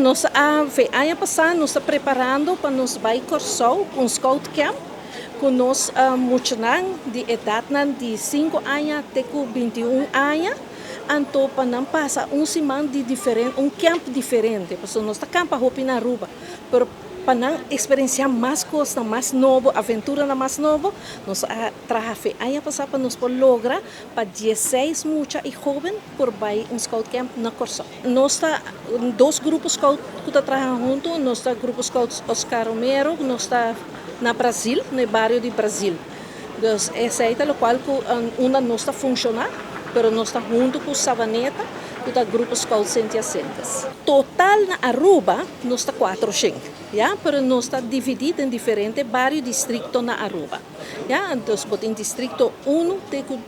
Nos a aña pasá nos ta preparando pa nos bai Kòrsou ku un scout camp ku nos muchanan di edatnan di 5 aña te ku 21 aña, anto pa nan pasa un siman di diferente, un camp diferente, pasobra nos ta kampa hopi na Aruba, pero pa nan eksperensiá mas kosnan mas nobo, aventuranan mas nobo, nos a traha fe aña pasá pa nos por logra pa 16 mucha i hóben por bai un scout camp na Kòrsou. Nos ta dos grupo scout ku ta traha huntu, nos ta Grupo Scout Oscar Romero, nos ta na Brasil, na e bario di Brasil. Dus esei ta lokual ku unda nos ta funshoná, pero nos ta huntu ku Savaneta, ku ta Grupo Scout Cynthia Sintes. Total na Aruba nos ta 400, ya, pero nos ta dividí den diferente bario distrikto na Aruba. Ya, entonces bo tin distrikto 1 te ku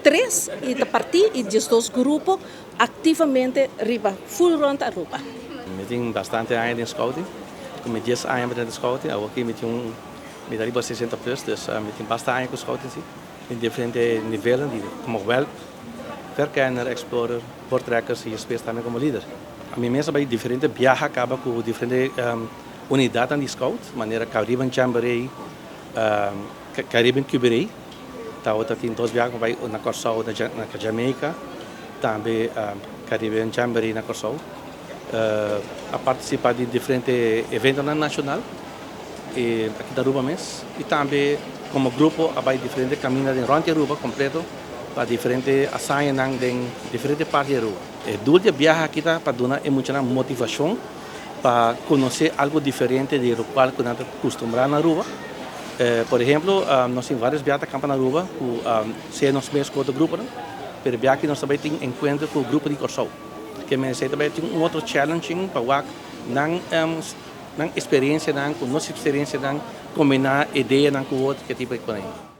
3 i ta partí i 12 grupo aktivamente riba full rònt Aruba. Mi tin bastante aña den scouting, ku 10 aña den scouting, awor ku mi tin un mi ta riba 60 plus, dus mi tin basta aña ku scouting, sí. Den diferente nivel, komo welp, verkenner, explorer, voortrekkers i despues tambe komo lider. Ami mes a bai diferente biaha kaba ku diferente unidatnan di scout, manera Caribbean Jamboree, Caribbean Cuberee, tabata tin dos biaha ku bai na Kòrsou, na Jamaica, tambe Caribbean Jamboree na Kòrsou. A partisipá di diferente eventonan nashonal aki na Aruba mes i tambe komo grupo a bai diferente kaminda den rònt di Aruba kompleto pa diferente hazañanan den diferente parti di Aruba. E doel di e biaha aki ta pa duna e muchanan motivashon pa konosé algu diferente di lokual ku nan ta kustumbrá na Aruba. Por ehemplo, nos tin vários biaha ta kampa na Aruba ku sea nos mes ku otro gruponan, pero e biaha aki nos ta bai tin enkuentro ku grupo di Kòrsou. Ke mester ta bai tin un otro challenging pa wak nan eksperensianan ku nos eksperensianan, kombiná ideanan ku otro, ke tipo di kos.